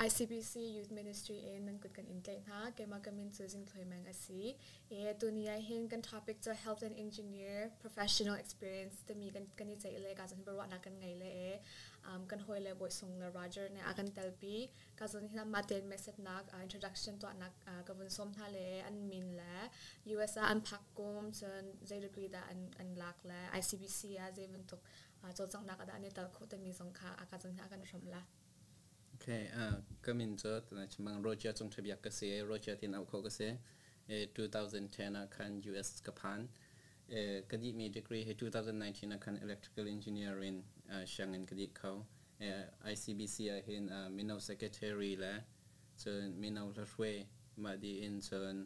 ICBC Youth Ministry in nan kut kan in tlaih hna. Keimah ka min cu Zing Thloi Meng a si. E tuni ah hin kan topic cu Health and Engineer Professional Experience timi kan kan i ceih le ka zon biaruahnak kan ngei le e kan hawi le Bawi Sung le Roger nih a kan telpi. Ka zon hin amah tein message nak introduction tuahnak ka vun sawm hna le an min le US ah an phak kum cun zei degree dah an an lak le ICBC ah zei bantuk cawlcanghnak ah dah an i tel khawh timi zong kha a ka zon hin a kan hrawmh la. Okay, ka min cu tunai chimang Roger Cung Tha Biak ka si. Roger tin auh khawh ka si. 2010 ah khan US ka phan. Ka dihmi degree hi 2019 ah khan electrical engineering sianginn ka dih kho. ICBC ah hin mino secretary le cun mino hlahrui mah dih in cun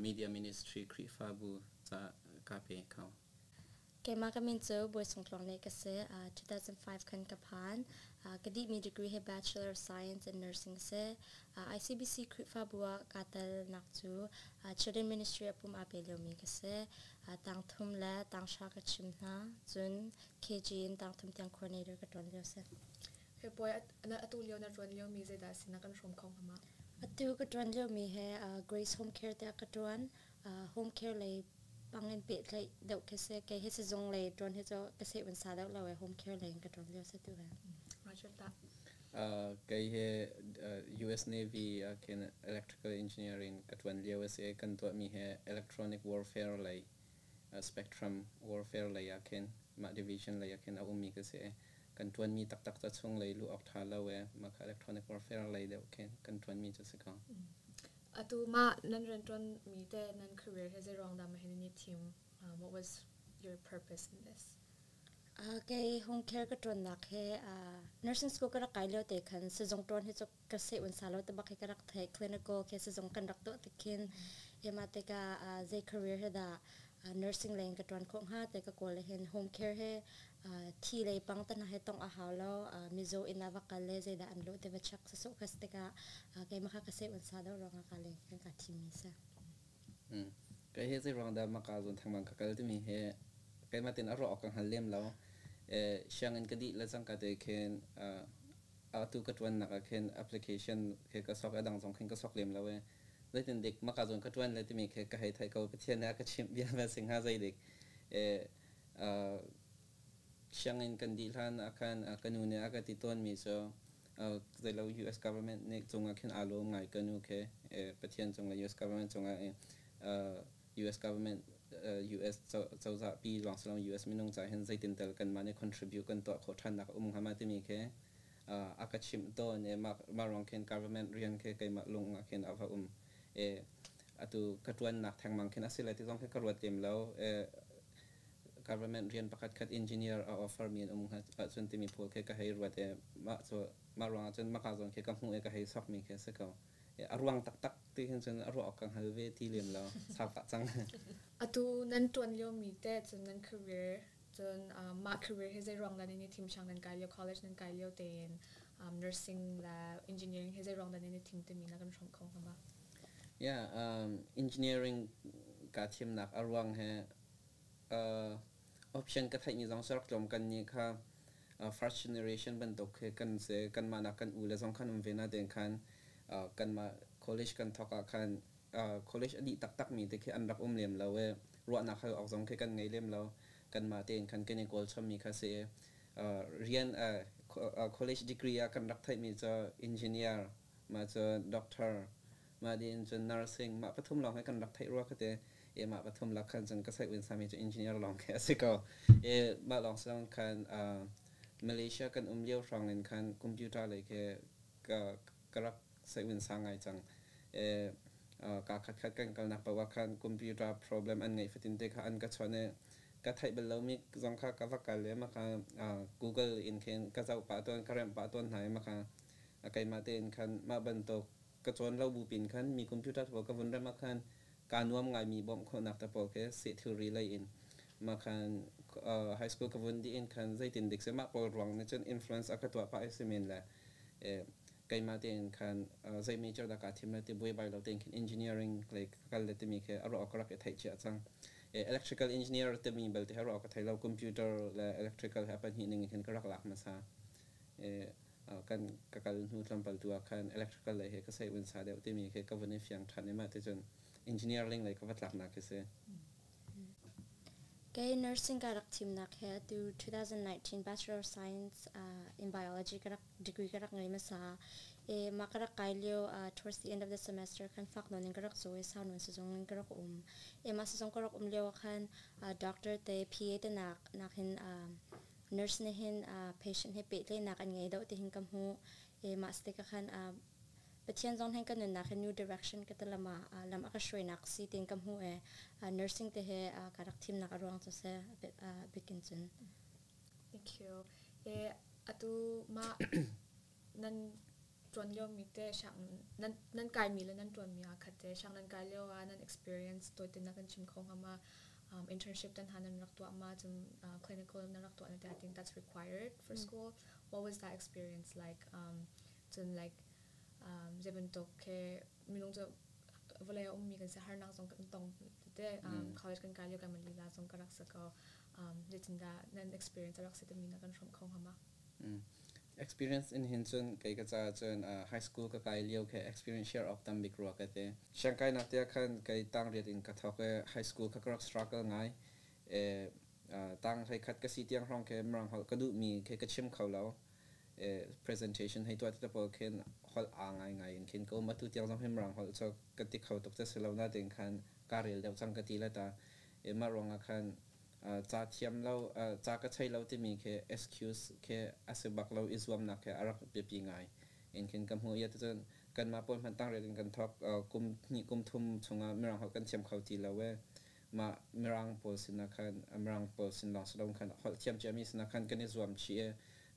media ministry Khrihfabu ca ka pe kho. Keimah ka min cu Bawi Sung Tluang Le ka si. 2005 khan ka phan. Ka dihmi degree hi Bachelor of Science in Nursing a si. ICBC Khrihfabu ah kaa telnak cu Children Ministry ah pum aa pe liomi ka si. Tang thum le tang hra ka chim hna. Cun KG in tang thum tiang coordinator ka ṭuan lio si. He puai atu lio na ṭuan liomi zeidah a si na kan hrawm kho hnga ma? Atu ka ṭuan liomi he Grace Home Care tiah ka ṭuan. Home care lei bangin pehtlaih deuh khi si. Kei hi sizung lei ṭuan hi cu ka seh un sa deuh lo i home care lei in ka ṭuan lio si tu hi. Roger ta. Kei hi US Navy ah khin electrical engineering ka ṭuan lio a si. Kan tuahmi hi electronic warfare lei spectrum warfare lei ah khin mah division lei ah khin a ummi ka si. Kan ṭuanmi taktak ca chung lei luh awk ṭha lo e mah kha electronic warfare lei deuh khin kan ṭuanmi cu si ko. Atu mah nan rianṭuanmi te nan career hi zeiruang dah mah hi nan i thim? What was your purpose in this? Kei home care ka ṭuannak hi nursing school ka rak kai lio te khan sizung ṭuan hi cu ka seh un sa lo te bak hi ka rak theih. Clinical khi sizung kan rak tuah tik khin ema tikah zei career hi dah nursing lei in ka ṭuan khawh hnga te ka kawl hin home care hi thi lei pang te hna he tongh a hau lo. Mizaw inn ah va kal le zeidah an lawh te va check sawsawh kha si tikah keimah kha ka seh un sa deuh ruangah ka leng kan ka thimmi si. Kei hi zei ruang dah maka zawn thangmang ka kal timi hi keimah tin a ruah awk ka hngal lem lo. Sianginn ka dih le cangka te khin atu ka ṭuannak ah khin application khi ka sok, a dang zong khin ka sok lem lo i zeitin dik maka zawn ka ṭuan le timi khi ka hei theih ko. Pathian nih a ka chimh bia va si hnga zei dik. Sianginn kan dih hlan ah khan ka nu nih a ka ti tawnmi cu zeilo US government nih cungah khin aa lawm ngai ka nu khi. Pathian cung le US government cungah US government US cozah pi lawng si lo US minung ca hin zeitin tel kanmah nih contribute kan tuah khawh ṭhannak a um hnga ma timi khi a ka chimh tawn i mah ruang khin government rian khi keimah lung ah khin a va um. Atu ka ṭuannak thengmang khin a si lai ti zong khi ka ruat lem lo. Government rian pakhat khat engineer a offer mi an um ahcun timi pawl khi ka hei ruat i mah cu mah ruangah cun maka zawn khi ka hmuh i ka hei sok mi khi a si ko. A ruang taktak ti hin cun a ruah awk ka hngal ve ti lem lo, sau pah cang. Atu nan ṭuan liomi te cun nan career cun mah career hi zei ruang dah nan i thim? Siang nan kai lio, college nan kai lio tein nursing le engineering hi zei ruang dah nan i thim timi na kan hrawmh kho hnga ma? Yeah, engineering kaa thimnak a ruang hi option ka theihmi zong cu rak tlawm. Kan nih kha first generation bantuk khi kan si. Kanmah nak kan u le zong khan um ve na tein khan kanmah college kan thawk ah khan college a dih taktakmi te khi an rak um lem lo i ruahnak hal awk zong khi kan ngei lem lo. Kanmah tein khan kan i kawl chommi kha si i rian college degree ah kan rak theihmi cu engineer, mah cu doctor, mah din cun nursing, mah pathum lawng hi kan rak theih rua ka ti i mah pathum lak khan cun ka theih win sami cu engineer lawng khi a si ko. I mah lawng si lawng khan Malaysia kan um lio hrawng in khan computer lei khi ka ka rak seiwin sa ngai cang. Ka khat khat kan kalnak paoh ah khan computer problem an ngeih fatin te kha an ka chawnh i ka theih bal lomi zong kha ka va kal i maka Google in khin ka zoh pah tawn, ka remh pah tawn hna i maka keimah tein khan mah bantuk ka cawn lo bu pin khan mi computer pawl ka vun rem ah khan kaa nuam ngaimi bawmh khawhnak te pawl khi seh thilri lei in mah khan high school ka vun dih in khan zeitin dik si mah pawl ruang nih cun influence a ka tuah pah i si men le keimah tein khan zei major dah kaa thim lai ti buaibai lo tein khin engineering lei ka kal le timi khi a ruah ka rak i theih cia cang. Electrical engineer timi belte hi a ruah ka thei lo. Computer le electrical he pahnih ning in khin ka rak lak hmasa. Kan ka kal hnu tlawmpal tu ah khan electrical lei he ka sei un sa deuh timi khi ka vun i fiang ṭhan i mah ti cun engineering lei ka va tlaknak khi si. Kei nursing ka rak thimnak he atu 2019 Bachelor of Science in Biology ka rak degree ka rak ngei hmasa. E mah ka rak kai lio towards the end of the semester khan fak nawn in ka rak zaw i sau nawn sizung in ka rak um. E mah sizung ka rak um lio ah khan doctor te PA te nak nak hin nurse nih hin patient he pehtlaihnak an ngei deuh ti hin ka hmuh. E mah si tikah khan Pathian zong hin ka nunnak hi new direction ka ti lam ah lam a ka hruainak si tiin ka hmuh i nursing te hi ka rak thimnak a ruang cu si bikin cun. Thank you. E atu mah nan ṭuan lio mi te siang nan nan kai mi le nan ṭuan mi ah khat te siang nan kai lio ah nan experience tawite na kan chim kho hnga ma? Internship tan ha nan rak tuah ma, cun clinical nan rak tuah na te? I think that's required for school. What was that experience like? Cun like zei bantuk ke minung cu vawlei a ummi kan si, harnak zong kan tong tete. College kan kai lio kan lila zong ka rak sa ko. Zeitindah nan experience a rak si timi na kan hrawmh kho hnga ma? Experience in hin cun kei ka caah cun high school ka kai lio khe experience share awk tam bik rua ka ti. Siangkainak tiah khan kei tang riat in ka thawk i high school kha ka rak struggle ngai. E tang hlei khat ka si tiang hrawng khe Mirang holh ka duhmi khe ka chim kho lo. E presentation hei tuah ti pawl khin holh aa ngai ngai in khin ka um. Atu tiang zong hi Mirang holh cu ka ti kho tuk te si lo na ting khan ka rel deuh cang ka ti le ta. E mah ruangah khan ca thiam lo, ca ka chei lo timi khi excuse khi a si bak lo i zuamnak khi a rak biapi ngai in khin ka hmu i. Cun kanmah pawl hmanh tang riat in kan thawk, kum hnih kum thum chungah Mirang holh kan thiam kho ti lo e. Mah Mirang pawl sinah khan, Mirang pawl sin lawng si lo khan, holh thiam ciami sinah khan kan i zuam chih i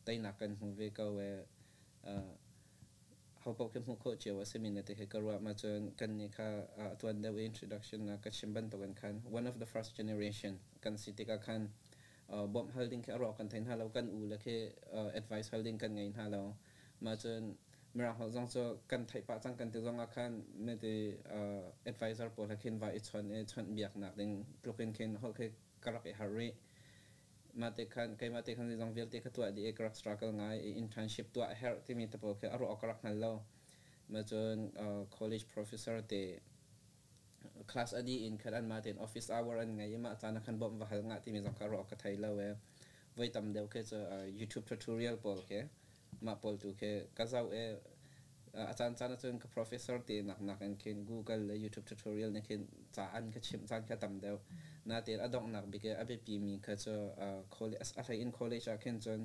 teinak kan hmu ve ko e. Ho paoh khi hmuh khawh cio a simi na ti khi ka ruah. Ma cun kan nih kha tuan deuh introduction na ka chim bantukin khan one of the first generation kan si tikah khan bawmh hal ding khi a ruah kan thei hna lo, kan u le khi advice hal ding kan ngei hna lo. Ma cun Mirang holh zong cu kan theih pah cang kan ti zong ah khan meti advisor pawl he khin va i chawnh i chawnh biaknak ding tlukin khin holh khi ka rak i har rih. Mah te khan keimah te khan zeizong vialte ka tuah dih i ka rak struggle ngai i internship tuah a herh timi te pawl khi a ruah awk ka rak hngal lo. Mah cun college professor te class a dih in khan anmah tein office hour an ngei i mah caan ah khan bawmh va hal ngah timi zong kha ruah awk ka thei lo i voi tam deuh khi cu YouTube tutorial pawl khi mah pawl tu khi ka zoh i a caan caan ahcun ka professor te nak nak in khin Google le YouTube tutorial nih khin ca an ka chimh caan kha tam deuh. Natein a donghnak bik i a biapi mi kha cu a hlei in college ah khin cun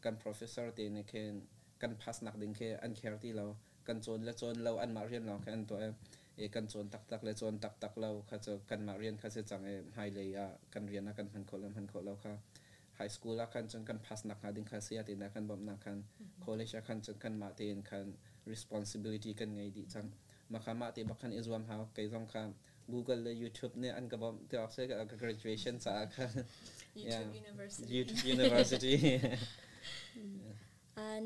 kan professor te nih khin kan pass nak ding khi an care ti lo. Kan cawn le cawn lo anmah rian lawng khi an tuah i kan cawn taktak le cawn taktak lo kha cu kanmah rian kha si cang i hmailei ah kan rian ah kan hman khawh le hman khawh lo kha high school ah khan cun kan pass nak hnga ding kha saya te kan bawmhnak khan, college ah khan cun kanmah tein khan responsibility kan ngei dih cang. Mah kha mah te bak khan i zuam hau. Kei zong kha Google le YouTube nih an ka bawmh ti awk si ka graduation caah khan. YouTube University. YouTube University.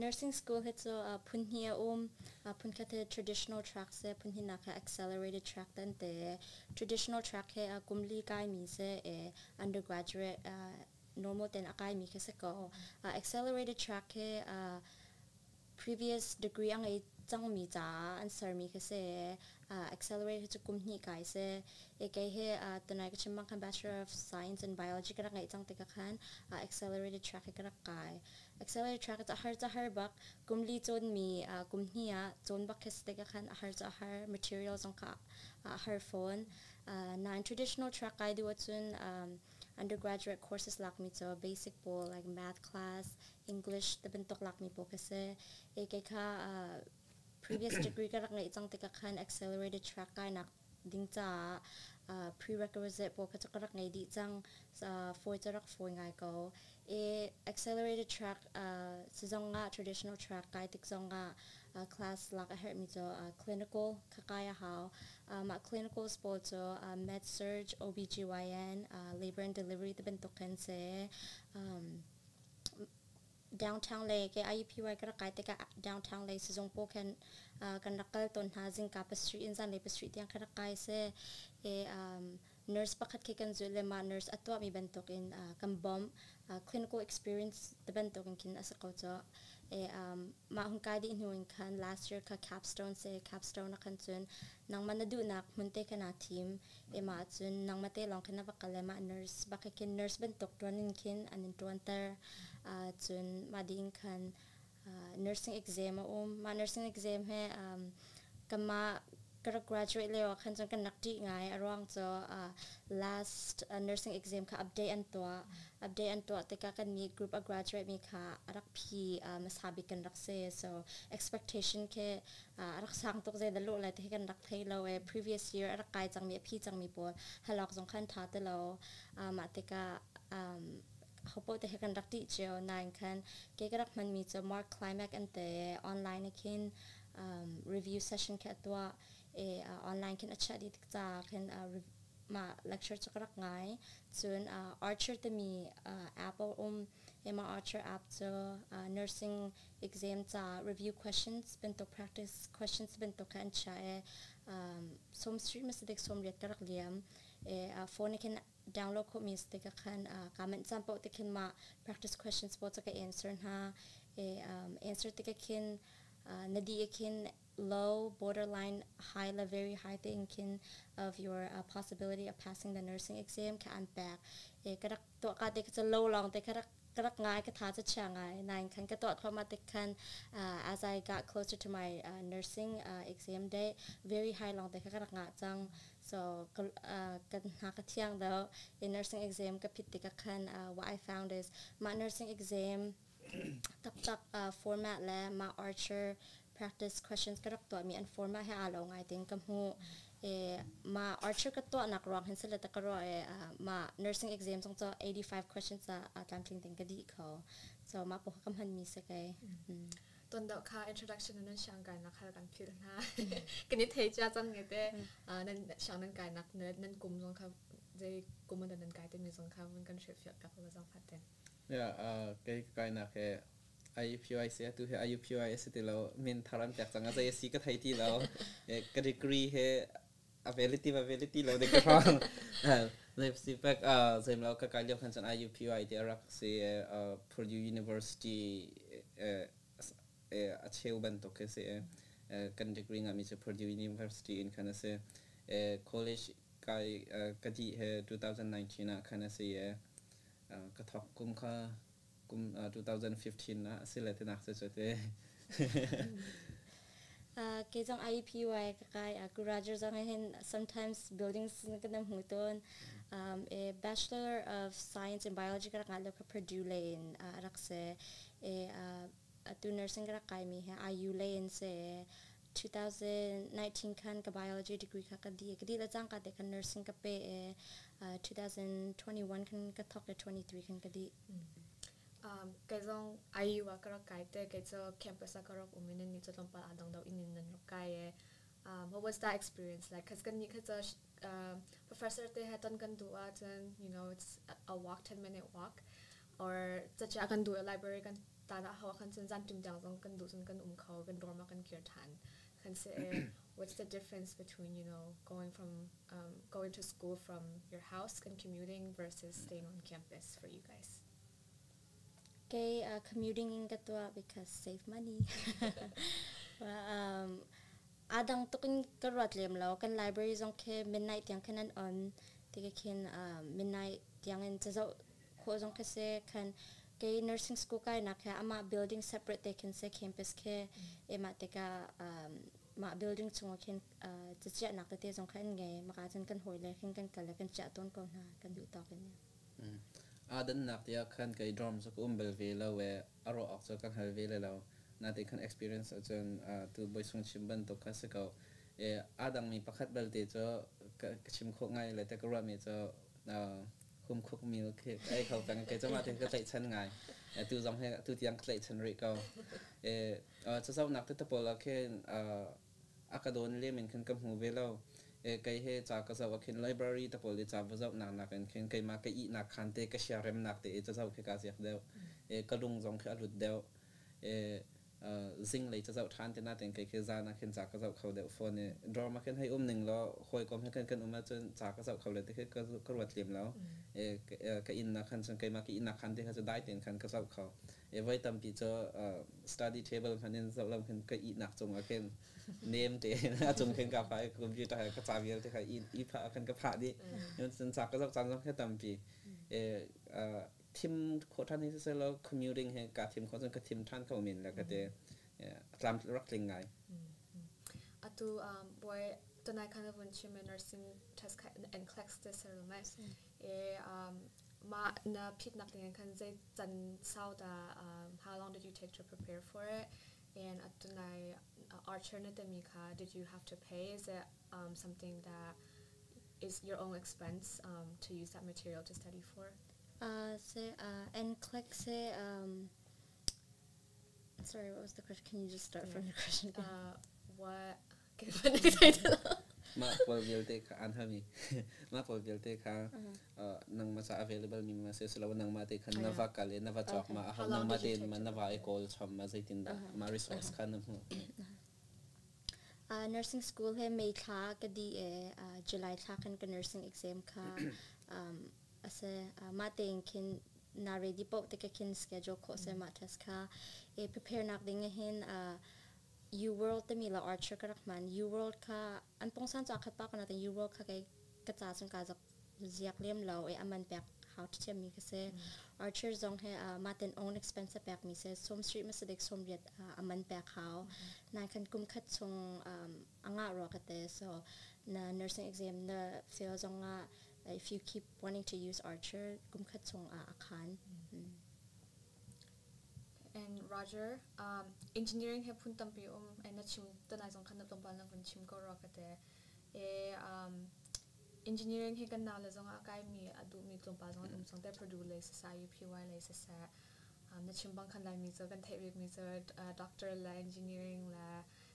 Nursing school hi cu phun hnih a um. Phun khat hi traditional track si, phun hnihnak hi accelerated track tan te. Traditional track hi kum li kaimi si i undergraduate normal ten a kaimi khi si ko. Accelerated track hi previous degree a ngei cangmi caah an sermi khi si. Accelerated cu kum hnih kai si. E kei hi tunai ka chim bang khan Bachelor of Science in Biology ka rak ngeih cang tikah khan accelerated track hi ka rak kai. Accelerated track cu a har cu a har bak. Kum li cawnmi kum hnih ah cawn bak khi si tikah khan a har cu a har. Material zong kha a har fawn. Nain traditional track kai duh ahcun undergraduate courses lakmi cu basic pawl like math class, English te bantuk lakmi pawl khi si. E kei kha previous degree ka rak ngeih cang tikah khan accelerated track kainak ding caah prerequisite pawl kha cu ka rak ngei dih cang. Fawi cu rak fawi ngai ko. E accelerated track si zong ah, traditional track kai tik zong ah class lak a herhmi cu clinical kha kai a hau. Mah clinicals pawl cu med surg, OBGYN, labor and delivery te bantuk khan si. Downtown lei ke IUPUI ka rak kai tikah downtown lei sizung pawl khan kan rak kal tawn hna. Zingka 7 in zanlei 7 tiang kha rak kai si e. Nurse pakhat khi kan zulh le mah nurse a tuahmi bantukin kan bawmh, clinical experience te bantukin khin a si ko cu. E mah hung kai dih hnu in khan last year kha capstone se capstone ah khan cun nangmah na duhnak hmun te kha naa thim. E mah cun nangmah te lawng khin na va kal i mah nurse bak khin nurse bantuk ṭuan in khin an in ṭuanter. Cun mah dih in khan nursing exam a um. Mah nursing exam he kanmah ka rak graduate lio ah khan cun kan rak ṭih ngai. A ruang cu last nursing exam kha update an tuah. Update an tuah tikah kannih group a graduate mi kha a rak phi hmasa bik kan rak si. So expectation khi a rak sang tuk zei dah lawh lai ti hi kan rak thei lo e. Previous year a rak kai cangmi a phi cangmi pawl halawk zong khan ṭha ti lo. Mah tikah hopoh te he kan rak ṭih cio nain khan ke ka rak hmanmi cu Mark Climac an te online khin review session khi a tuah e online khin a chiah dih tik caah khin mah lecture cu ka rak ngai. Cun Archer timi app a um e, mah Archer app cu nursing exam ca review questions bantuk, practice questions bantuk kha an chiah e. Som street masadik 80 ka rak liam e. Phone khin download khawhmi si tikah khan kaa manh caan paoh te khin mah practice questions pawl cu ka answer hna e. Answer tikah khin na dih khin low, borderline, high le very high te in khin of your possibility of passing the nursing exam kha an pek e. Ka rak tuah ka te kha low lawng te kha rak ka rak ngai, ka tha cu chia ngai nain khan ka tuah thluahmah tik khan as I got closer to my nursing exam day, very high lawng te kha ka rak ngah cang. So kan hna ka thiang do in nursing exam ka phit tikah khan what I found is mah nursing exam taktak format le mah Archer practice questions ka rak tuahmi an format he aa lo ngai ting ka hmuh e. Mah Archer ka tuahnak ruang hin sile ta ka ruah e, mah nursing exam zong cu 85 questions ah tlamtling ting ka dih kho. So mah po ka hman mi se kai. Ton do kha introduction nan siang kai nak hal kan phil hna kan i thei cha cang nge te. Nan siang nan kai nak nan kum zong kha zei kum an nan kai te mi zong kha vun kan hrilh fiak tak lo zong phat ten. Yeah, kei kai nak he IUPUI si. Atu he IUPUI a si ti lo, min thar an pek cang a zei a si ka thei ti lo. Ka degree he availability availability lo de ka hrang zei si pek zeim lo. Ka kai lio khan cun IUPUI ti a rak si, Purdue University a cheu bantuk khi si. Kan degree ngah mi cu Purdue University in khan a si. College kai ka dih he 2019 ah khan a si. Ka thawk kum kha kum 2015 ah a si le tinak cu cu te. Ke zong IUPUI ka kai a Gurager zong hin sometimes buildings kan nam hmu tawn. E Bachelor of Science in Biology ka rak ngat lo ka Purdue le in rak se e. Atu nursing ka rak kai mi he IU le in se. 2019 khan ka biology degree kha ka di ka di la cang ka te kan nursing ka pe e. 2021 khan ka thok le 23 khan ka di. Kei zong IU ah ka rak kai te. Kei cu campus ah ka rak um in ni cu tlawmpal aa dang deuh in nan rak kai e. What was that experience like? Cause kan nih kha cu professor te he ton kan duh ahcun it's a walk, 10 minute walk, or cacia kan duh library kan tan ah hawa kan cun zan ṭim tiang zong kan duh cun kan um kho, kan dorm ah kan kir ṭhan kan si. What's the difference between going from going to school from your house and commuting versus staying on campus for you guys? Kei commuting in ka tuah because save money. Adang tukin ka ruat lem lo. Kan library zong khi midnight tiang khin an on ti khin midnight tiang in cazoh khawh zong khi se khan. Kei nursing school kai nak he ama building separate te khin se campus khe ema teka mah building chungah khin cachiah nak tete zong kha an ngei. Maka cun kan hawi le khin kan kal le kan chiah tawn ko hna kan duh tawk in. Aa dannak tiah khan kei dorm cu ka um bal ve lo e, a ruah awk cu ka hngal ve le lo. Natein khan experience ahcun tu bawisung chim bantuk kha si ko. E aa dangmi pakhat belte cu ka chim khawh ngai le te ka ruahmi cu home cook meal khi ka ei kho peng. Kei cu mah te ka tlaihchan ngai. Tu zong he tu tiang ka tlaihchan rih ko. E cazohnak te pawl ah khin a ka dawn lem in khin ka hmu ve lo. E kei he ca ka zoh ah khin library te pawl i ca va zohnak nakin khin keimah ka ihnak khaan te ka siaremnak te i cazoh khi kaa ziak deuh. E ka lung zong khi a lut deuh. E Zinglei ca zoh ṭhan te natein kei khi zan ah khin ca ka zoh kho deuh fawn i dorm ah khin hei um ning law hawikom he khan kan um ahcun ca ka zoh kho le ti khi ka ruat lem lo. Ka inn ah khan cun keimah ka ihnak khan ti kha cu dai tein khan ka zoh kho. Voi tampi cu study table hmanh in zoh lo khin ka ihnak cung ah khin nem tein a cung khin ka phah i computer he ka ca vialte kha i phah khan ka phah dih. Cun ca ka zoh caan zong khi tampi. Thim khawh ṭhan hi siseh law commuting he kaa thim khawh cun ka thim ṭhan kho men le ka ti. Tlam rak tling ngai. Atu boy tunai khan vun chim nursing test kha NCLEX te ser lo mai. E ma na phit nak ding khan zei chan sau da, how long did you take to prepare for it? And atunai Archer na temi kha, did you have to pay? Is it something that is your own expense to use that material to study for? Se NCLEX se sorry, what was the question? Can you just start from the question again? What? Mah pawl vialte kha an hami mah pawl vialte kha nangmah ca available mi ma se silo nangmah te khan na va kal i na va cawk ma aho nangmah te ma na va i kawl chom ma zeitindah ma resource kha na hmuh? Nursing school he May thla ka di e July thla khan ka nursing exam kha ase. Mah tein khin na ready poh te ka khin schedule khawh se mah test kha. E prepare nak ding hin UWorld timi la Archer ka rak hman. UWorld kha an pongsan cu akhat pa kana ten UWorld kha kai ka ca chung ka zak ziak lem lo e aman pek how to thiam mi ka se. Archer zong he ma ten own expense pek mi se som street ma sadik som riat aman pek hau nan khan kum khat chung anga ro ka te. So na nursing exam na fail zong nga, if you keep wanting to use Archer, kum khat chung a akhan. And Roger, engineering he phun tampi um and na chim tanai zong khan na tlawmpal na vun chim ko ro ka te. E engineering he kan nau le zong a kai mi a duh mi tlawmpal zong an um song te Purdue le sasa UPY le sasa na chim bang khan lai mi cu kan theih bik mi cu doctor le engineering le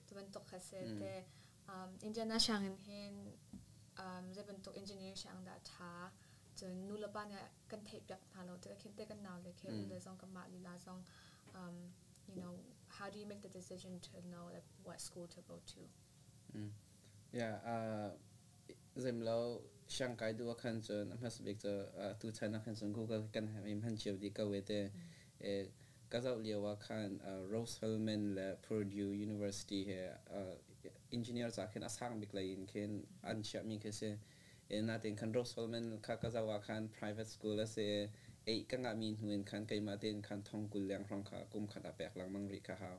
tu bantuk kha se te. Indiana sianginn hin zei bantuk engineering siang dah tha? Cun nu le pa nih kan theih piak hna lo tikah khin te kan nau le khe u le zong kan mah lila zong, how do you make the decision to know, like, what school to go to? Yeah, zemlo siang kai duh khan cun a hmasa bik cu tu chan ah khan cun Google kan i hman cio dih ko e te. Ka zoh lio ah khan Rose Hulman le Purdue University he engineer ca khin a sang bik lei in khin an chiahmi khi si. Natin khan Rose Hulman kha ka zoh ah khan private school a si. Ei ka ngahmi hnu in khan keimah tein khan thong 20 leng hrawng kha kum khat ah pek lengmang rih kha hau.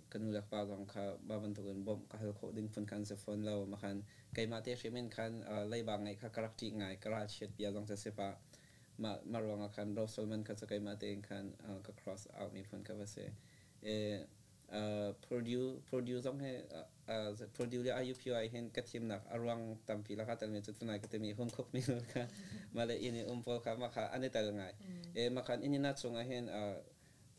Ka nu le ka pa zong kha ba bantukin bawmh ka hal khawh ding phun khan si fawn lo. Ma khan keimah te hrim in khan leiba ngeih kha ka rak ṭih ngai, ka ralchiat bia zong cu si pah. Mah ruangah khan Rose Hulman kha cu keimah tein khan ka cross out mi phun kha va si. Purdue zong hi, Purdue le IUPUI hin ka thimnak a ruang tampi lakah telmi cu tunai ka timi home cook meal kha mah le inn i um pawl kha mah kha an i tel ngai. Mah khan Indiana chungah hin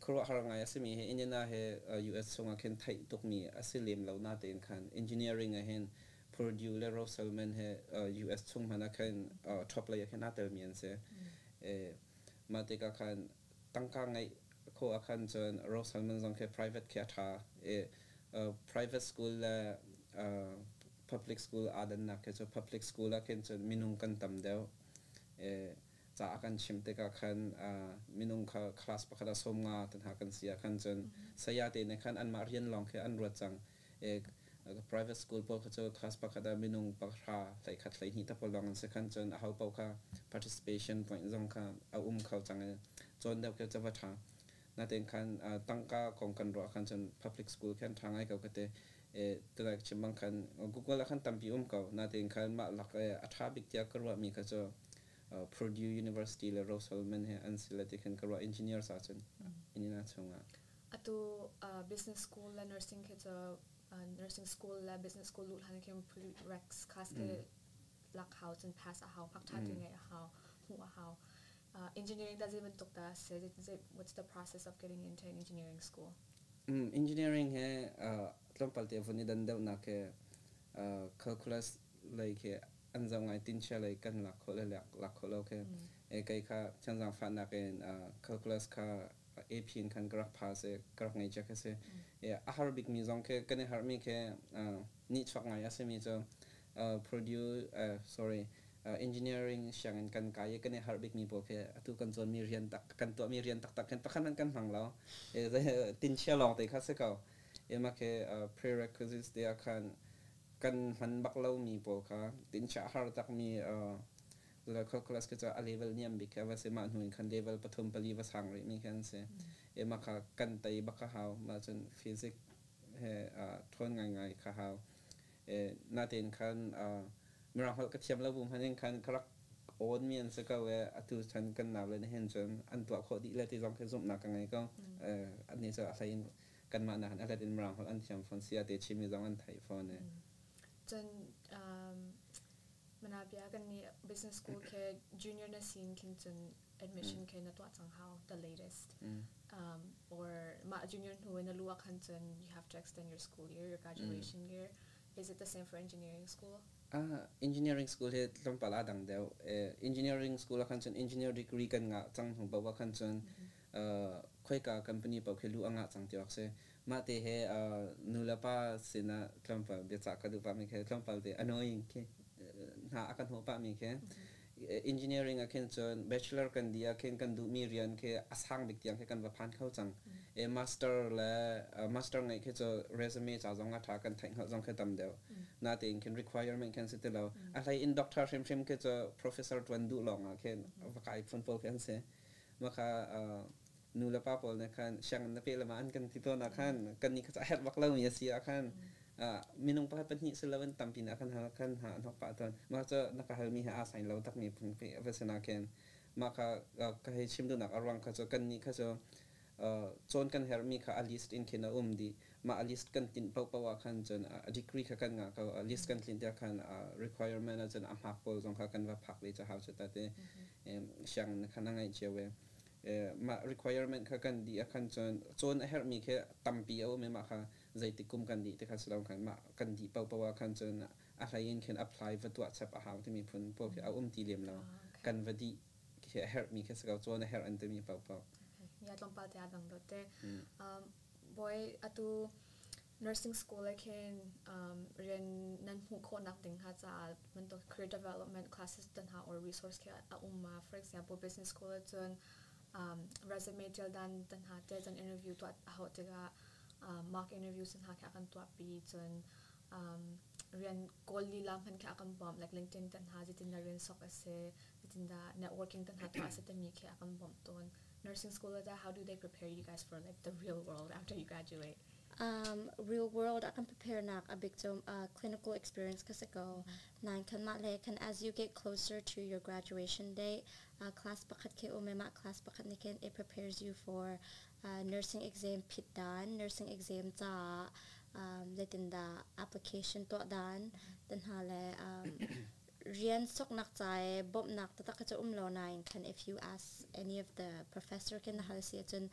khuaruahhar ngai a simi hi Indiana he US chungah khin theih tukmi a si lem lo natein khan engineering ah hin Purdue le Rose Hulman he US chung hmanh ah khan top lei ah khin aa telmi an si. Mah tikah khan tangka ngeih khawh ah khan cun Rose Hulman zong khi private khi a ṭha. Private school le public school aa dannak khi cu public school ah khin cun minung kan tam deuh. Ca a kan chimh tikah khan minung kha class pakhat ah 50 tan ha kan si ah khan cun saya te nih khan anmah rian lawng khi an ruat cang. Private school pawl kha cu class pakhat ah minung 10, 11, 12 te pawl lawng an si khan cun aho paoh kha participation point zong kha a um kho cang i cawn deuh khi cu va ṭha. Natein khan tangka kong kan ruah khan cun public school khi an ṭha ngai ko ka ti. Tulai chim bang khan Google ah khan tampi um ko natein khan mah lak i a ṭha bik tiah ka ruahmi kha cu Purdue University le Rose Hulman he an si le ti khan ka ruah engineers ahcun Indiana chungah. Atu business school le nursing khi cu nursing school le business school luh hlan khin prereqs class ke lak hau cun pass a hau, hak tha ti ngeih a hau, hmuh a hau. Engineering da zei bantuk dah si? What's the process of getting into an engineering school? Engineering he tlawmpal te vun i dan deuhnak he calculus lei khi an zoh ngai, tinchia lei kan lak khawh le lak khawh lo khi. Kei kha thiangzang fahnak in calculus kha A AP in khan ka rak pass i ka rak ngei cia kha si. A har bikmi zong khi kan i harhmi khi nihchuak ngai a simi cu produce sorry engineering sianginn kan kai i kan i harh bikmi pawl khi atu kan cawnmi rian tak kan tuahmi rian taktak khin pakhat hmanh kan hmang lo. Tinchia lawng te kha si ko. Mah khi prerequisites te ah khan kan hman bak lomi pawl kha tinchia a har takmi calculus khi cu a level niam bik khi a va si. Mah hnu in khan level pathum pali va sang rihmi khi an si. Mah kha kan tei bak a hau. Mah cun physics he ṭhawn ngaingai kha hau. Natein khan Mirang holh ka thiam lo bu hmanh in khan ka rak awnmi an si ko i atu chan kan nau le nihin cun an tuah khawh dih le ti zong khi zumhnak ka ngei ko. Annih cu a hlei in kanmah nakin a hlet in Mirang holh an thiam fawn sia te Chinmi zong an theih fawn. Cun manabia kan nih business school ke junior na sin khin cun admission ke na tuah cang hau the latest or mah junior hnu in na lu ah khan cun you have to extend your school year, your graduation year. Is it the same for engineering school? Engineering school hi tlawmpal aa dang deuh. Engineering school ah khan cun engineer degree kan ngah cang hnu paoh ah khan cun khoika company paoh khi lu a ngah cang ti awk si. Mah te he nu le pa sinah tlawmpal biacah ka duh pahmi khi tlawmpal te annoying khi hna a kan hnawh pahmi khi engineering ah khin cun bachelor kan dih ah khin kan duhmi rian khi a sang bik tiang khi kan va phan kho cang. Master le master ngeih khi cu resume ca zong a ṭha, kan theih hngalh zong khi tam deuh. Natein khin requirement khin si ti lo. A hlei in doctor hrimhrim khi cu professor ṭuan duh lawng ah khin va kai phun pawl khi an si. Mah kha nu le pa pawl nih khan sianginn na peh le ma an kan ti tawn ah khan kan nih kha a herh bak lomi a si ah khan minung pakhat pahnih si loin tampi na kan hal khan ha an hok pah tawn. Mah cu na ka halmi he aa sain lo takmi phun va si na khin mah kha ka hei chim duhnak a ruang kha cu kan nih kha cu cawn kan herhmi kha a list in khin a um dih. Mah a list kan tinh paohpaoh ah khan cun a degree kha kan ngah ko. A list kan tlin tiah khan requirement ah cun a hmak pawl zong kha kan va phak ve ca hau cu ta te sianginn khan a ngaih cio ve. Mah requirement kha kan dih ah khan cun cawn a herhmi khi tampi a um i mah kha zeitik kum kan dih ti kha si lo khan mah kan dih paohpaoh ah khan cun a hlei in khin apply va tuah chap a hau timi phun pawl khi a um ti lem lo. Kan va dih khi a herhmi khi si ko, cawn a herh an timi paohpaoh. Ya tlawmpal te a dang dot te. Boy, atu nursing school ah khin rian nan hmuh khawhnak ding hnga caah bantuk career development classes te hna or resource khi a um ma? For example, business school ah cun resume ṭial dan te hna te, cun interview tuah a hauh tikah mock interviews hna khi a kan tuahpi, cun rian kawl lila hmanh khi a kan bawmh, like LinkedIn te hna zeitin dah rian sok a si, zeitin dah networking te hna tuah a si timi khi a kan bawmh tawn. Nursing school ah how do they prepare you guys for like the real world after you graduate? Real world a kan prepare nak a big cu clinical experience ka si ko. Nain kan mah le kan as you get closer to your graduation date, class pakhat ke um mah class pakhat nih khin it prepares you for nursing exam phit dan, nursing exam ca zeitindah application tuah dan tan hna le rian soknak ca i bawmhnak taktak kha cu um lo nain khan if you ask any of the professor khin na hal si ahcun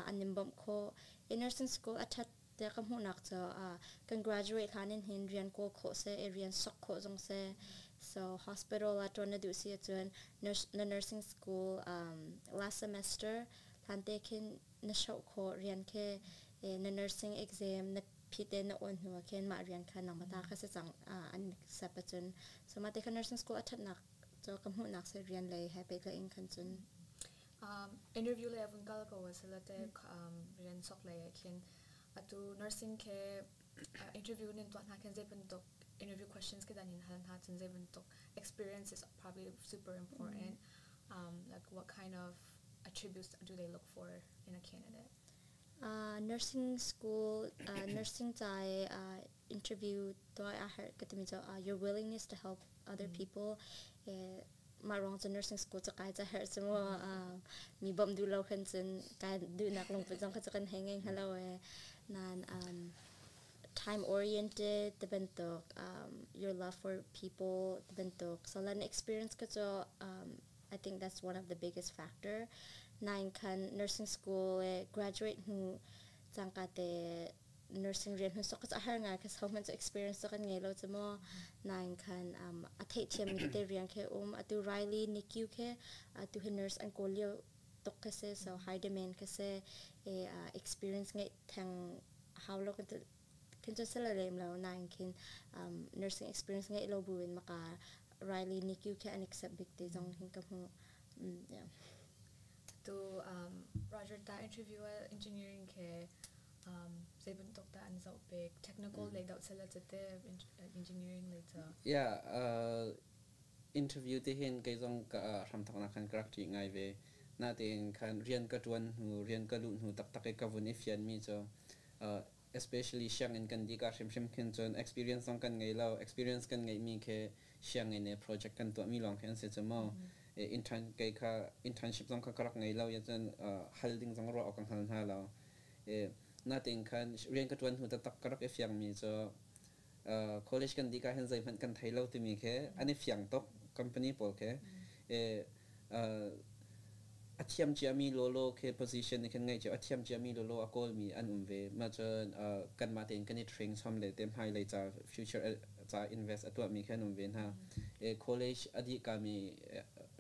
an in bawmh khawh. I nursing school a ṭhat tiah ka hmuhnak cu kan graduate hlan in hin rian kawl khawh si i rian sok khawh zong si. So hospital ah ṭuan na duh si ahcun na nursing school last semester hlan te khin na shoh khawh rian khi na nursing exam na phit te na awn hnu ah khin mah rian kha nangmah ta kha si cang an accept ahcun. So mah te kha nursing school a ṭhatnak cu ka hmuhnak si rian lei he pehtlaih in khan cun. Interview lei vun kal ko sila te rian sok lei ah khin atu nursing ke interview nin tuah hna khin zei bantuk interview questions ke dan in hal hna, cun zei bantuk experience is probably super important, like what kind of attributes do they look for in a candidate? Nursing school nursing ca interview tuah a herh ka timi cu your willingness to help other people. Mah ruang cu nursing school cu kai ca herh cu mu. Mi bawmh duh lo khan cun kai duhnak lungput zong kha cu kan hei ngei hnga lo e. Nan time oriented te bantuk, your love for people te bantuk, so lan experience ka cu I think that's one of the biggest factor. Nine khan nursing school e graduate hnu cangka te nursing rian hun sok ka har ngai ka so man chu experience kan ngei lo chu mo. Nine khan a theih thiam mi te rian khe atu Riley NICU khe atu hi nurse an kawl lio. tuk ka si, so high demand ka si e. Experience ngeih theng hau lo kan khin cu sila lem lo nain khin nursing experience ngeih lo buin maka Riley NICU khi an accept bik ti zong hin ka hmu. Yeah. Tu Roger, ta interview engineering ke zei bantuk ta an zoh bik? Technical lei deuh sila cate engineering lei ca? Yeah, interview te hin kei zong ka hramthok nak khan ka rak ṭih ngai ve. Natein khan rian ka ṭuan hnu, rian ka luh hnu taktak i ka vun i fian mi cu, especially sianginn kan dih ka hrimhrim khin cun experience zong kan ngei lo. Experience kan ngeih mi khi sianginn i project kan tuah mi lawng khi an si cu mu. Intern kei kha internship zong kha ka rak ngei lo ya cun hal ding zong ruah awk ka hngal hna lo. Natein khan rian ka ṭuan hnu taktak ka rak i fiang mi cu college kan dih ka hin zeihmanh kan thei lo timi khi an i fiang tuk company pawl khi. A thiam ciami lawlaw khi position nih khin ngeih cio, a thiam ciami lawlaw a kawlmi an um ve. Mah cun kanmah tein kan i train chom le te hmailei ca future ca invest a tuahmi khi an um ve hna. College a dih kami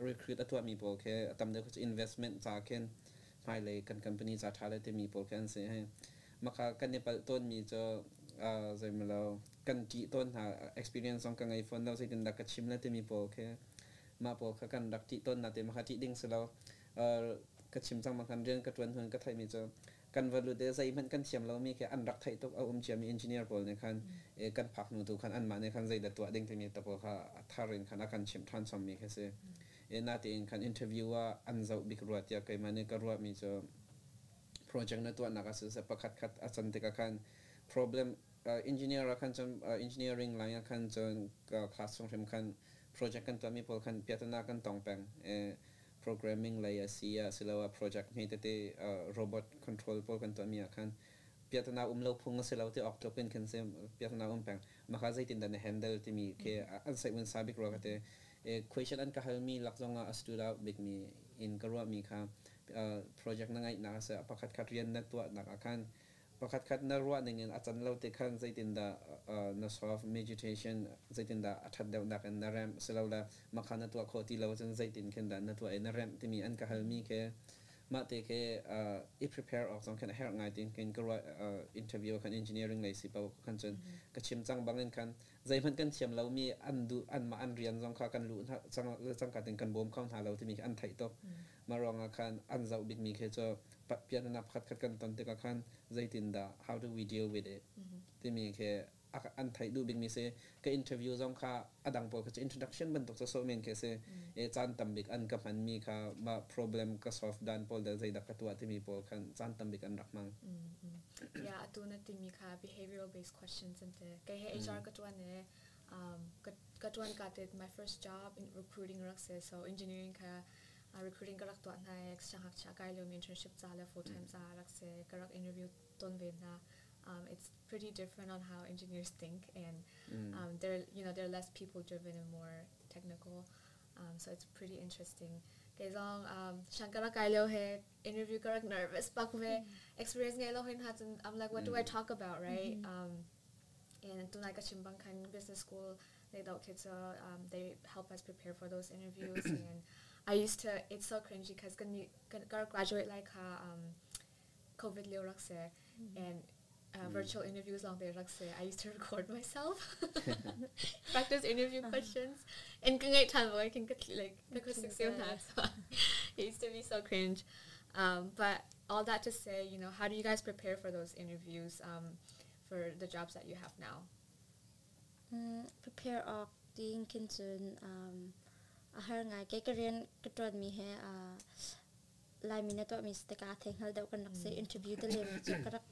recruit a tuahmi pawl khi a tam deuh khi cu investment ca khin hmailei kan company ca ṭha le timi pawl khi an si. Maka kan i palh tawnmi cu zeimalo kan ṭih tawn hna, experience zong ka ngei fawn lo, zeitindah ka chim le timi pawl khi, mah pawl kha kan rak ṭih tawn na te. Maka ṭih ding si lo. Ka chim cang bang khan rian ka ṭuan hun ka theihmi cu kan va lut i zeihmanh kan thiam lomi khi an rak theih tuk. A um ciami engineer pawl nih khan kan phak hnu tu khan anmah nih khan zeidah tuah ding timi te pawl kha a thar in khan a kan chimh ṭhan chommi khi si. Natein khan interview ah an zoh bik rua tiah keimah nih ka ruahmi cu project na tuahnak ah siseh, pakhat khat a can tikah khan problem engineer ah khan cun, engineering line ah khan cun class chung hrim khan project kan tuahmi pawl khan piahtana kan tong peng. Programming lei a si ah siloah project hme tete robot control pawl kan tuahmi ah khan piahtana um lo phung a si lo ti awk tluk in khan si piahtana um peng. Maka zeitin dah na handle timi khi an saih un sa bik rua ka te. Question an ka halmi lak zong ah a stood out bikmi in ka ruahmi kha project na ngeihnak a si, pakhat khat rian na tuahnak ah khan pakhat khat na ruah ning in a can lo te khan zeitindah na solve, meditation zeitindah a ṭhat deuhnak in na remh, silole makha na tuah khawh ti lo cun zeitin khin dah na tuah i na remh timi an ka halmi khi, mah te khi i prepare awk zong khin a herh ngai tin khin ka ruah. Interview khan engineering lei si paoh khan cun ka chim cang bangin khan zeihmanh kan thiam lomi an duh, anmah an rian zong kha kan luh cang cangka tin kan bawm kho hna lo timi khi an theih tuk. Mah ruangah khan an zoh bikmi khi cu pianana pakhat khat kan ton tikah khan zeitindah, how do we deal with it timi khi an theih duh bikmi si. Ka interview zong kha a dang pawl kha cu introduction bantuk cu sawh men khi si. Caan tam bik an ka hmanmi kha mah problem ka solve dan pawl le zeidah ka tuah timi pawl khan caan tam bik an rak hmang. Yeah, atu na timi kha behavioral based questions an te. Kei he HR ka tuan e ka tuan ka te my first job in recruiting rak se, so engineering kha recruiting ka rak tuah hna e siangngakchia kai liomi internship ca le full time ca rak se, ka rak interview ton ve hna. It's pretty different on how engineers think and they're you know they're less people driven and more technical, so it's pretty interesting. Kei zong Shankara kai lio he interview ka rak nervous bak ve. Experience ngei lo hin ha cun I'm like, what do I talk about, right? And tunai ka chim bang khan business school they don't kids they help us prepare for those interviews. And I used to, it's so cringy because kan kan graduate like COVID lio rak se and virtual interviews long te rak se. I used to record myself, practice interview questions and ka ngai than bo kin like because it used to be so cringe. But all that to say, how do you guys prepare for those interviews for the jobs that you have now? Prepare awk ding khin cun a har ngai. Kei ka rian ka ṭuanmi he Laimi na tuahmi si tikah thei hngal deuh kan rak si. Interview te lem cu ka rak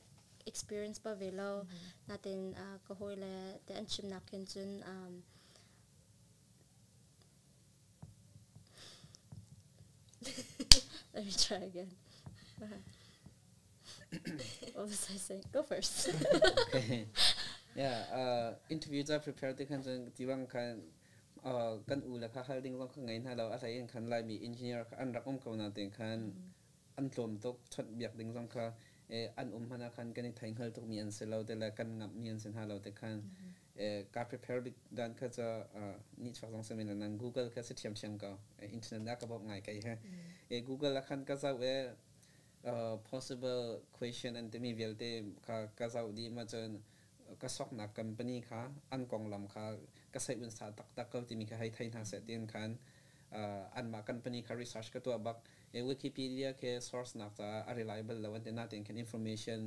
experience pa ve lo natin ka hawile te an chimnak khin cun let me try again. What was I saying? Go first. Okay. Yeah, interview ca prepare te khan cun tiwang khan kan u le kha hal ding zong kha ngei hna lo. A hlei in khan Laimi engineer kha an rak um ko na te khan an tlawm tuk, chawnh biak ding zong kha an um hmanh ah khan kan i thei hngal tuk mi an si lo te le kan ngamh mi an si hna lo te khan ka prepare bik dan kha cu ni chuak zong si men nan Google kha si ṭhiamṭhiam ko. Internet na ka bawmh ngai kai he. E Google ah khan ka zoh i possible question an timi vialte kha ka zoh dih ma cun ka soknak company kha an konglam kha ka seih un sa taktak ko timi kha hei thei hna seh tiin khan anmah company kha research ka tuah bak. Wikipedia ke source nak caah a reliable lo an ti natein khan information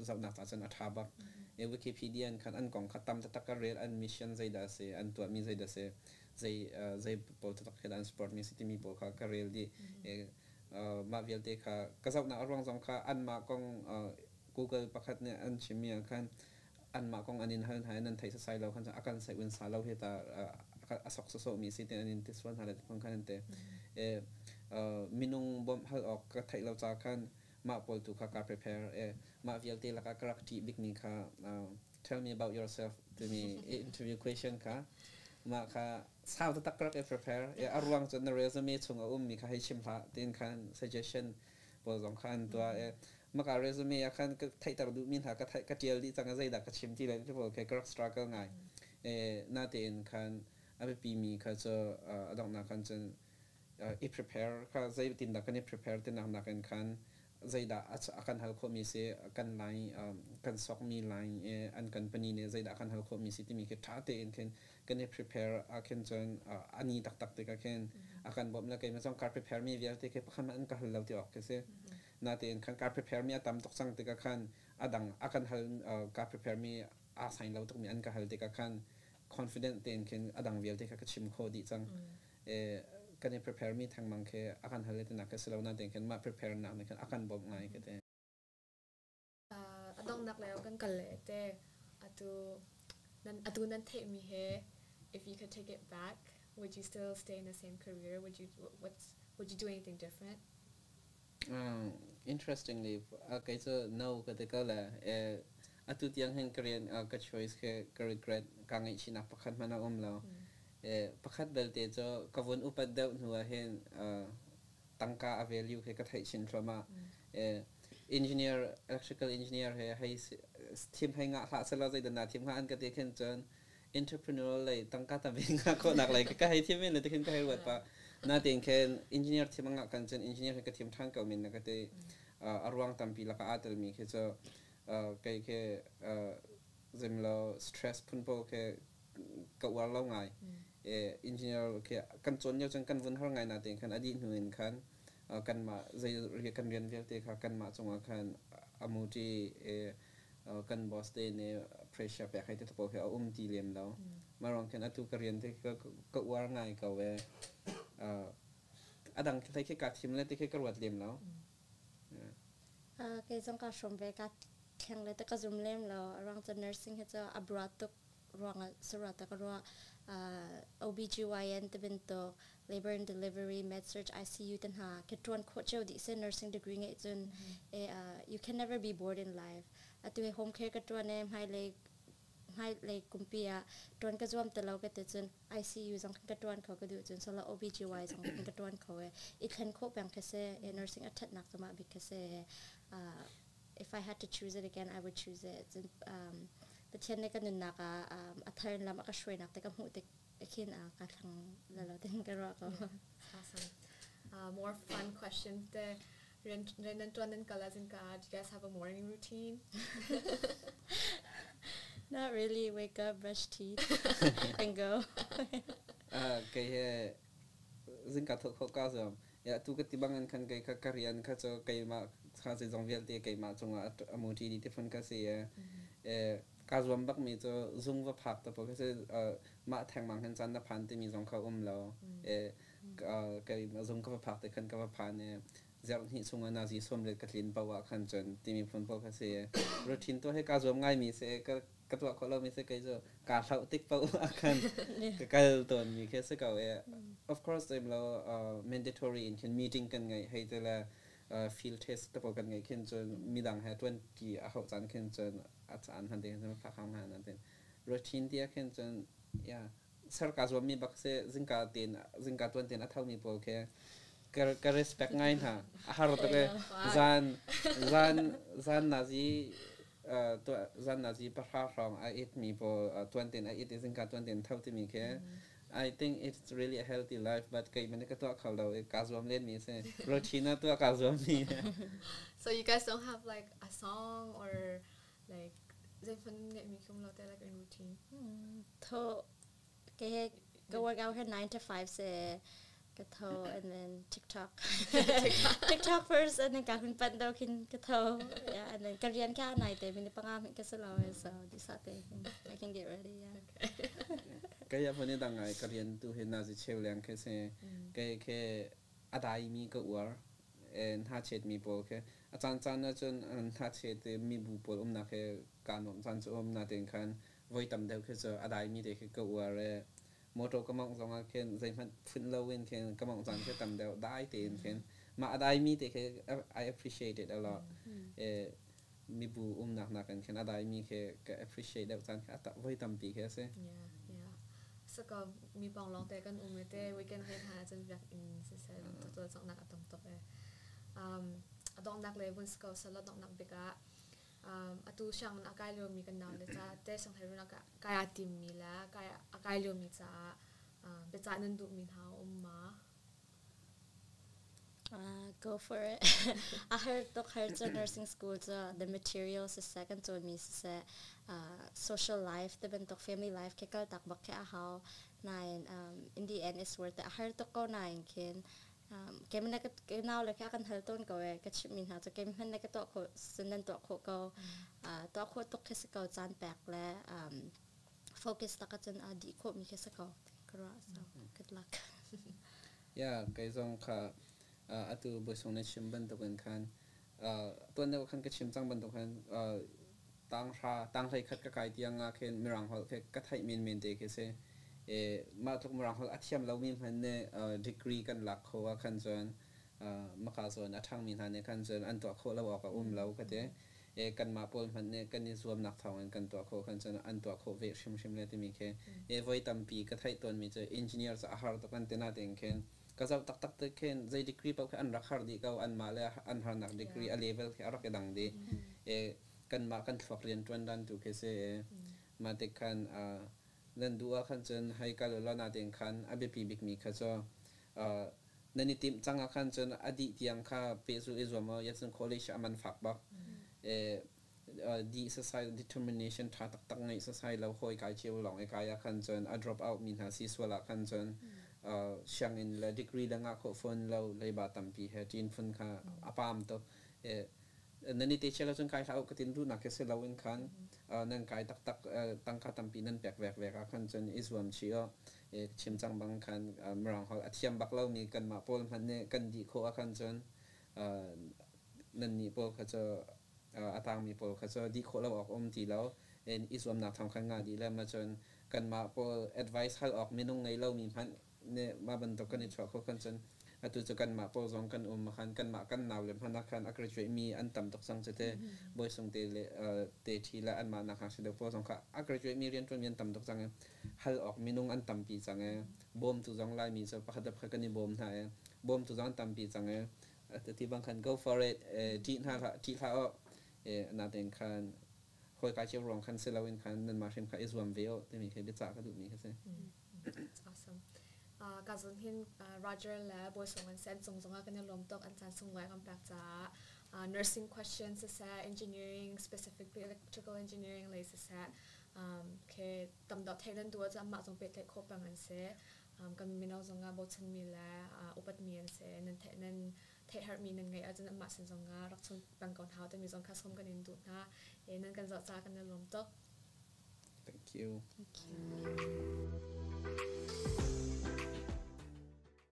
zohnak caah cun a ṭha bak. Wikipedia in khan an kong kha tam taktak ka rel, an mission zeidah a si, an tuahmi zeidah a si, zei zei pawl taktak khi an support mi si timi pawl kha ka rel dih. Mah vialte kha ka zohnak a ruang zong kha anmah kong Google pakhat nih an chimmi ah khan anmah kong an in hal hna i nan thei sasai lo khan a kan sai un sa lo hi ta a sok sawsawh mi si ten an in ti sual hna le phang khan an te. Minung bawmh hal awk ka theih lo ca khan mah pawl tu kha ka prepare. Mah vialte lakah ka rak ṭih bikmi kha "Tell me about yourself" timi interview question kha, mah kha sau taktak ka rak i prepare. A ruang cu na resume chung a ummi kha hei chim hlah tiin khan suggestion pawl zong kha an tuah. Maka resume ah khan ka theihter duhmi hna ka ka ṭial dih cang, zeidah ka chim ti le ti pawl khi ka rak struggle ngai. Natein khan a biapimi kha cu a donghnak khan cun i prepare kha, zeitindah kan i prepare tinak nakin khan zeidah a kan hal khawhmi si, kan line kan sokmi line an company nih zeidah kan hal khawhmi si timi khi ṭha tein khin kan i prepare ah khin cun ani taktak tikah khin a kan bawmh le keimah zong ka prepare mi vialte khi pakhat hmanh an ka hal lo ti awk khi si. Natein khan ka prepare mi a tam tuk cang tikah khan a dang a kan hal, ka prepare mi aa sign lo tukmi an ka hal tikah khan confident tein khin a dang vialte kha ka chim khawh dih cang. Kan i prepare mi thengmang khi a kan hal le nak khi si lo, natein khin mah prepare nak nih khan a kan bawmh ngai ka ti. A donghnak lei kan kal le te atu nan atu nan theihmi he, if you could take it back, would you still stay in the same career? Would you do anything different? Interestingly, kei cu no ka ti ko le. Atu tiang hin ka rian ka choice ke ka regret, ka ngaihchihnak pakhat hmanh a um lo. Pakhat belte cu ka vun upat deuh hnu ah hin tangka a value khi ka theih chin thluahmah. Engineer, electrical engineer he hei thim hei ngah hlah selaw zeidah na thim hnga an ka ti khin cun entrepreneur lei, tangka tam in ngah khawhnak lei ka hei thim in le tikhin ka hei ruat pah. Natein khin engineer thim ngah kan cun engineer he ka thim ṭhan ko men na ka ti. A ruang tampi lakah aa telmi khi cu kei khi zimlo stress phun pawl khi ka uar lo ngai. Engineer khi kan cawn lio cun kan vun har ngai, natein khan a dih hnu in khan kanmah zei kan rian vialte kha kanmah cungah khan a muṭi, kan boss te nih pressure pek hei ti pawl khi a um ti lem lo. Mah ruang khin atu ka rian te ka uar ngai ko e. A dang hlei khi ka thim le ti khi ka ruat lem lo. Kei zong ka hrawm ve, ka thleng le te ka zum lem lo. Ruang cu nursing hi cu a broad tuk ruangah saruat ka ruah. OBGYN te bantuk, labor and delivery, med surg, ICU te hna ke tuan khawh cio dih se nursing degree ngeih cun you can never be bored in life. Atu hi home care ka tuan e, hmailei kumpi ah tuan ka zuam te lo ka ti cun ICU zong ka tuan kho, ka duh cun sola OBGY zong ka tuan kho e. I thlen khawh peng kha se nursing a thatnak cuma bik kha se. If I had to choose it again, I would choose it. Cun Pathian nih ka nunnak ah a thar in lam a ka hruainak te ka hmuh tik khin ka thlang lalo tin ka ruah ko. Awesome. More fun questions te. Rian nan tuan nan kal ahcun ka, do you guys have a morning routine? Not really. Wake up, brush teeth, and go. Kei he zingka thawh khawh ka zuam. Ya tu ka ti bangin khan kei kha ka rian kha cu keimah kha zeizong vialte keimah cungah a muṭi dih ti phun ka si i ka zuam bakmi cu zung va phak te pawl khi si, mah thengmang hin caan na phan timi zong kha um lo. Kei zung ka va phak te khan ka va phan i zarh hnih chungah nazi 40 ka tlin paoh ah khan cun timi phun paoh kha si. Routine tuah hi kaa zuam ngaimi si, ka tuah khawh lomi si. Kei cu kaa hlauh tik paoh ah khan ka kal tawnmi khi si ko i of course im lo mandatory in khin meeting kan ngeih hei te le field test te pawl kan ngeih khin cun midang he tuanti a hauh caan khin cun a caan hman te khin cun phak hang hna tin routine ti ah khin cun, yeah, ser kaa zuammi bak si. Zingka tein, zingka tuan tein a thomi pawl khi ka respect ngai hna, a har tuk e. Zan zan nazi zan nazi 10 hrawng a it mi pawl, tuan tein a it i zingka tuan tein tho timi khi. I think it's really a healthy life, but kei man ka tuah kho lo ka zuam len mi si. Routine tuah ka zuam mi. So you guys don't have like a song or like zeifun ngeih mi khum lo te like in routine? Tho ke ka work out here 9 to 5 se ka tho and then TikTok. TikTok first and then ka hun pan do khin ka tho. Yeah, and then ka rian ka nai te min panga min ka salo so di sa te I can get ready, yeah. Kaya phone dang ngai ka rian tu he na si cheu leng ke se ke ke adai mi ka uar en ha chet mi pawl ke a chan chan na chun ha chet mi bu pawl um na ke ka nom chan chu um na ten khan voi tam deuh ke cho adai mi te ke ka uar e motor ka mong zong ah khin zeihmanh phun lo in khin ka mong caan khi tam deuh dai tein khin mah a dai mi te khi I appreciate it a lot. Mibu umnak nakin khin a dai mi khi ka appreciate deuh caan khi voi tampi khi a si. Yeah. Saka mi pong long te kan um te weekend he hna cun biak in siseh tutul cangnak a tam tuk e. A donghnak le vun sko sala donghnak bik ah atu siang a kai liomi kan nau le ca te sianghlei a kai aa timmi le kai a kai liomi caah biacah nan duhmi hna um ma? Go for it. A har tuk har cu nursing school cu the materials siseh kan cawnmi siseh social life te bantuk family life khi kal tak bak khi a hau nain in the end it's worth it. A har tuk ko nain khin keimah le ka nau le kha kan hal tawn ko e ka chimhmi hna cu keimah hmanh le ka tuah khawh cun nan tuah khawh ko tuah khawh tuk khi si ko caan pek le focus tak ahcun aa dih khawhmi khi si ko ka ruah, so good luck. Yeah, kei zong kha atu bawisung na chim bantukin khan tuan deuh khan ka chim cang bantuk khan tang hra tang hlei khat ka kai tiang ah khin mirang holh khi ka theih men men te khi si e mah tluk mirang holh a thiam lomi hmanh nih degree kan lak kho ah khan cun maka zawn a ṭhangmi hna nih khan cun an tuah khawh lo awk a um lo ka ti e kanmah pawl hmanh nih kan i zuamnak thawngin kan tuah khawh khan cun an tuah khawh ve hrimhrim le timi khi e voi tampi ka theih tawnmi cu engineer cu a har tuk an ti na tein khin ka zoh taktak te khin zei degree paoh khi an rak har dih ko anmah le an harnak degree a level khi a rak i dang dih e kanmah kan thluak rian ṭuan dan tu khi si e mah tik khan nan duh ah khan cun hei kal ulaw natein khan a biapi bikmi kha cu nan i timh cang ah khan cun a dih tiang kha pehzulh i zuam aw yacun college a man fak bak e di sasai determination tha taktak ngeih sasai lo hawi kai cio lawng i kai ah khan cun a drop out mi hna si sual ah khan cun sianginn le degree le ngah khawh fawn lo leiba tampi he ṭin phun kha a pam tuk. Nan i te chia lo cun kai hlah u ka tin duhnak khi si lo in khan nan kai taktak tangka tampi nan pek vek vek ah khan cun i zuam chih aw chim cang bang khan mirang holh a thiam bak lomi kanmah pawl hmanh nih kan dih khawh ah khan cun nan nih pawl kha cu a tangmi pawl kha cu dih khawh lo awk um ti lo i zuamnak thawng khan ngah dih le ma cun kanmah pawl advice hal awk minung ngei lomi hmanh nih mah bantuk kan i chuah khawh khan cun atu cu kanmah pawl zong kan um khan kanmah kan nau le hmanh ah khan a graduate mi an tam tuk cang cu te bawisung te le te ṭhi le anmah nak hngakchia deuh pawl zong kha a graduate mi rianṭuan mi an tam tuk cang i hal awk minung an tampi cang i bawmtu zong Laimi cu pakhat le pakhat kan i bawm hna i bawmtu zong an tampi cang i ti bang khan go for it ṭih hna hlah ṭih hlah aw natein khan hawi kai cio ruang khan si loin khan nanmah hrim kha i zuam ve aw timi khi biacah ka duhmi kha si. That's awesome. Ka zun hin Roger le Bawi Sung an sen cung zongah kan i lawm tuk an caan sunglawi kan pek caah nursing questions siseh, engineering, specifically electrical engineering lei siseh, ke tam deuh theih nan duh ahcun anmah zong pehtlaih khawh peng an si. Kan mino zongah bochanmi le upatmi an si. Nan theih nan theih herhmi nan ngeih ahcun anmah sin zongah rak chun peng ko hna timi zong kha sawm kan in duh hna. Nan kan zoh caah kan i lawm tuk. Thank you. Thank you.